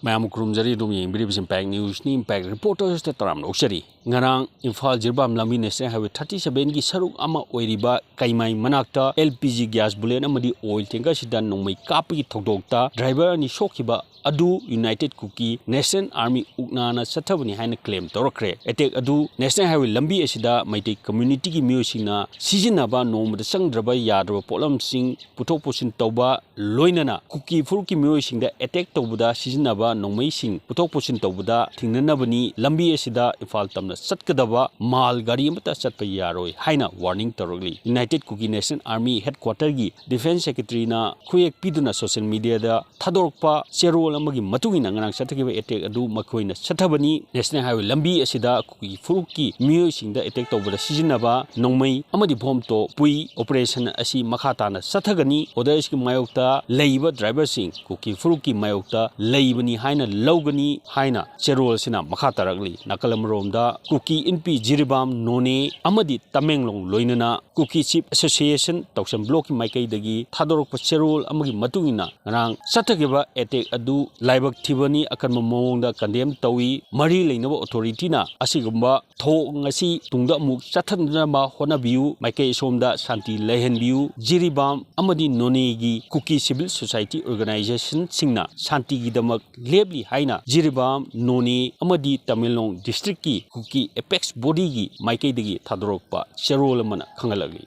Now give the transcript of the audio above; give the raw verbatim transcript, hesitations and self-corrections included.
ꯃꯌꯥꯝ ꯈꯨꯔꯨꯝꯖꯔꯤ꯫ ꯑꯗꯨꯝ ꯌꯦꯡꯕꯤꯔꯤꯕꯁꯤ impact ꯅ꯭ꯌꯨꯁꯅꯤ꯫ Impact ꯔꯤꯄꯣꯔꯇꯔꯁꯇ ꯇꯔꯥꯝꯅ ꯑꯣꯛꯆꯔꯤ꯫ ꯉꯔꯥꯡ ꯏꯝꯐꯥꯜ ꯖꯤꯔꯤꯕꯥꯝ ꯂꯝꯕꯤ ꯅꯦꯁꯅꯦꯜ ꯍꯥꯏꯋꯦ ꯊꯥꯔꯇꯤ ꯁꯚꯦꯟꯒꯤ ꯁꯔꯨꯛ ꯑꯃ ꯑꯣꯏꯔꯤꯕ ꯀꯩꯃꯥꯏ ꯃꯅꯥꯛꯇ L P G gas bullet ꯑꯃꯗꯤ ꯑꯣꯏꯜ ꯇꯦꯡꯀꯔꯁꯤꯗ ꯅꯣꯡꯃꯩ ꯀꯥꯞꯄꯒꯤ ꯊꯧꯗꯣꯛꯇ ꯗ꯭ꯔꯥꯏꯚꯔ ꯑꯅꯤ ꯁꯣꯛꯈꯤꯕ ꯑꯗꯨ ꯌꯨꯅꯥꯏꯇꯦꯗ ꯀꯨꯀꯤ ꯅꯦꯁꯅꯦꯜ ꯑꯥꯔꯃꯤ ꯎꯛꯅꯥꯅ ꯆꯠꯊꯕꯅꯤ ꯍꯥꯏꯅ ꯀ꯭ꯂꯦꯝ ꯇꯧꯔꯛꯈ꯭ꯔꯦ꯫ ꯑꯦꯇꯦꯛ ꯑꯗꯨ ꯅꯦꯁꯅꯦꯜ ꯍꯥꯏꯋꯦ ꯂꯝꯕꯤ ꯑꯁꯤꯗ ꯃꯩꯇꯩ ꯀꯝꯃ꯭ꯌꯨꯅꯤꯇꯤꯒꯤ ꯃꯤꯑꯣꯏꯁꯤꯡꯅ ꯁꯤꯖꯤꯟꯅꯕ ꯅꯣꯡꯃꯗ ꯆꯪꯗ꯭ꯔꯕ ꯌꯥꯗ꯭ꯔꯕ ꯄꯣꯠꯂꯝꯁꯤꯡ ꯄꯨꯊꯣꯛ ꯄꯨꯁꯤꯟ ꯇꯧꯕ, ꯂꯣꯏꯅꯅ ꯀꯨꯀꯤ ꯐꯨꯔꯨꯞꯀꯤ ꯃꯤꯑꯣꯏꯁꯤꯡꯗ ꯑꯦꯇꯦꯛ ꯇꯧꯕꯗ ꯁꯤꯖꯤꯟꯅꯕ ꯅꯣꯡꯃꯩꯁꯤꯡ ꯄꯨꯊꯣꯛ ꯄꯨꯁꯤꯟ ꯇꯧꯕꯗ ꯊꯤꯡꯅꯅꯕꯅꯤ꯫ ꯂꯝꯕꯤ ꯑꯁꯤꯗ ꯏꯝꯐꯥꯜ ꯇꯝꯅ ꯆꯠꯀꯗꯕ ꯃꯥꯜ ꯒꯥꯔꯤ ꯑꯃꯠꯇ ꯆꯠꯄ ꯌꯥꯔꯣꯏ ꯍꯥꯏꯅ ꯋꯥꯔꯅꯤꯡ ꯇꯧꯔꯛꯂꯤ꯫ ꯌꯨꯅꯥꯏꯇꯦꯗ ꯀꯨꯀꯤ ꯅꯦꯁꯅꯦꯜ ꯑꯥꯔꯃꯤ ꯍꯦꯗꯀ꯭ꯋꯥꯇꯔꯒꯤ ꯗꯤꯐꯦꯟꯁ ꯁꯦꯀ꯭ꯔꯦꯇꯔꯤꯅ ꯈꯨꯌꯦꯛ ꯄꯤꯗꯨꯅ ꯁꯣꯁꯤꯌꯦꯜ ꯃꯤꯗꯤꯌꯥꯗ ꯊꯥꯗꯣꯔꯛꯄ ꯆꯦꯔꯣꯜ ꯑꯃꯒꯤ ꯃꯇꯨꯡ ꯏꯟꯅ ꯉꯔꯥꯡ ꯆꯠꯊꯈꯤꯕ ꯑꯦꯇꯦꯛ ꯑꯗꯨ ꯃꯈꯣꯏꯅ ꯆꯠꯊꯕꯅꯤ꯫ ꯅꯦꯁꯅꯦꯜ ꯍꯥꯏꯋꯦ ꯂꯝꯕꯤ ꯑꯁꯤꯗ ꯀꯨꯀꯤ ꯐꯨꯔꯨꯞꯀꯤ ꯃꯤꯑꯣꯏꯁꯤꯡꯗ ꯑꯦꯇꯦꯛ ꯇꯧꯕꯗ ꯁꯤꯖꯤꯟꯅꯕ ꯅꯣꯡꯃꯩ ꯑꯃꯗꯤ ꯕꯣꯝ ꯇꯣꯞ ꯄꯨꯏ꯫ ꯑꯣꯄꯔꯦꯁꯟ ꯑꯁꯤ ꯃꯈꯥ ꯇꯥꯅ ꯆꯠꯊꯒꯅꯤ꯫ ꯑꯣꯔꯗꯔꯁꯀꯤ ꯃꯥꯌꯣꯛꯇ ꯂꯩꯕ ꯗ꯭ꯔꯥꯏꯚꯔꯁꯤꯡ ꯀꯨꯀꯤ ꯐꯨꯔꯨꯞꯀꯤ ꯃꯥꯌꯣꯛꯇ ꯂꯩꯕꯅꯤ ꯍꯥꯏꯅ ꯂꯧꯒꯅꯤ ꯍꯥꯏꯅ ꯆꯦꯔꯣꯜ ꯑꯁꯤꯅ ꯃꯈꯥ ꯇꯥꯔꯛꯂꯤ꯫ ꯅꯥꯀꯜ ꯑꯃꯔꯣꯝꯗ ꯀꯨꯀꯤ ꯏꯟꯄꯤ ꯖꯤꯔꯤꯕꯥꯝ ꯅꯣꯅꯦ ꯑꯃꯗꯤ ꯇꯃꯦꯡꯂꯣꯡ ꯂꯣꯏꯅꯅ ꯀꯨꯀꯤ ꯆꯤꯐ ꯑꯦꯁꯣꯁꯤꯌꯦꯁꯟ ꯇꯧꯁꯟ ꯕ꯭ꯂꯣꯛꯀꯤ ꯃꯥꯏꯀꯩꯗꯒꯤ ꯊꯥꯗꯣꯔꯛꯄ ꯆꯦꯔꯣꯜ ꯑꯃꯒꯤ ꯃꯇꯨꯡ ꯏꯟꯅ ꯉꯔꯥꯡ ꯆꯠꯊꯈꯤꯕ ꯑꯦꯇꯦꯛ ꯑꯗꯨ ꯂꯥꯏꯕꯛ ꯊꯤꯕꯅꯤ, ꯑꯀꯟꯕ ꯃꯑꯣꯡꯗ ꯀꯟꯗꯦꯝ ꯇꯧꯏ꯫ ꯃꯔꯤ ꯂꯩꯅꯕ ꯑꯣꯊꯣꯔꯤꯇꯤꯅ ꯑꯁꯤꯒꯨꯝꯕ ꯊꯧꯑꯣꯡ ꯑꯁꯤ ꯇꯨꯡꯗ ꯑꯃꯨꯛ ꯆꯠꯊꯗꯅꯕ ꯍꯣꯠꯅꯕꯤꯌꯨ꯫ ꯃꯥꯏꯀꯩ ꯑꯁꯣꯝꯗ ꯁꯥꯟꯇꯤ ꯂꯩꯍꯟꯕꯤꯌꯨ꯫ ꯖꯤꯔꯤꯕꯥꯝ ꯑꯃꯗꯤ ꯅꯣꯅꯦꯒꯤ ꯀꯨꯀꯤ ꯁꯤꯚꯤꯜ ꯁꯣꯁꯥꯏꯇꯤ ꯑꯣꯔꯒꯅꯥꯏꯖꯦꯁꯟꯁꯤꯡꯅ ꯁꯥꯟꯇꯤꯒꯤꯗꯃꯛ ꯂꯦꯞꯂꯤ ꯍꯥꯏꯅ ꯖꯤꯔꯤꯕꯥꯝ, ꯅꯣꯅꯦ ꯑꯃꯗꯤ ꯇꯃꯦꯡꯂꯣꯡ ꯗꯤꯁꯇ꯭ꯔꯤꯛꯀꯤ ꯀꯨꯀꯤ ꯑꯦꯄꯦꯛꯁ ꯕꯣꯗꯤꯒꯤ ꯃꯥꯏꯀꯩꯗꯒꯤ ꯊꯥꯗꯣꯔꯛꯄ ꯆꯦꯔꯣꯜ ꯑꯃꯅ ꯈꯪꯍꯜꯂꯛꯂꯤ꯫